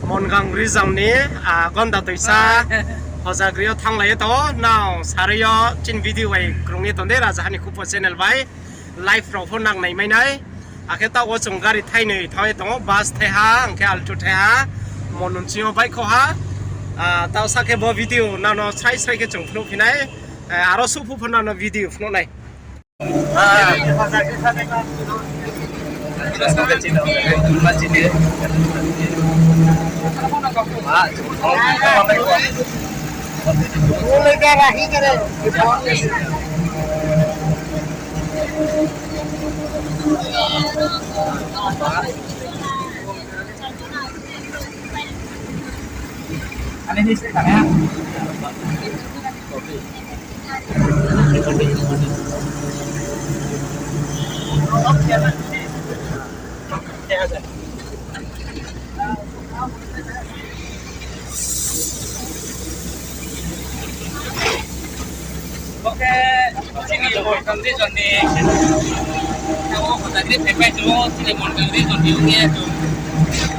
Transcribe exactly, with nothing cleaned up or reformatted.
Mongang region ni, ah, Gonda Toisa, Hojagri yo thannglai ye tong ou, nrao sarui yo chini video bai krung ye tong di, Rajaha ni Khupo channel bai, live rao pho nang naimai nai. Akhe taoh wo chung gari thainoi thanng ye tong ou, bus thaiha, hing khe Alto thaiha, Monunching yo baihkhouh ha. Ah, taoh sa khe bo video nrao no srai srai khe chung phnuh phi nai, eh, aro suhphuh pho nrao no video phnuh nai. Bo khe chini Mongang region ni, abo Hojagri phaipai tong ou, chini Mongang region ni ong ye chung.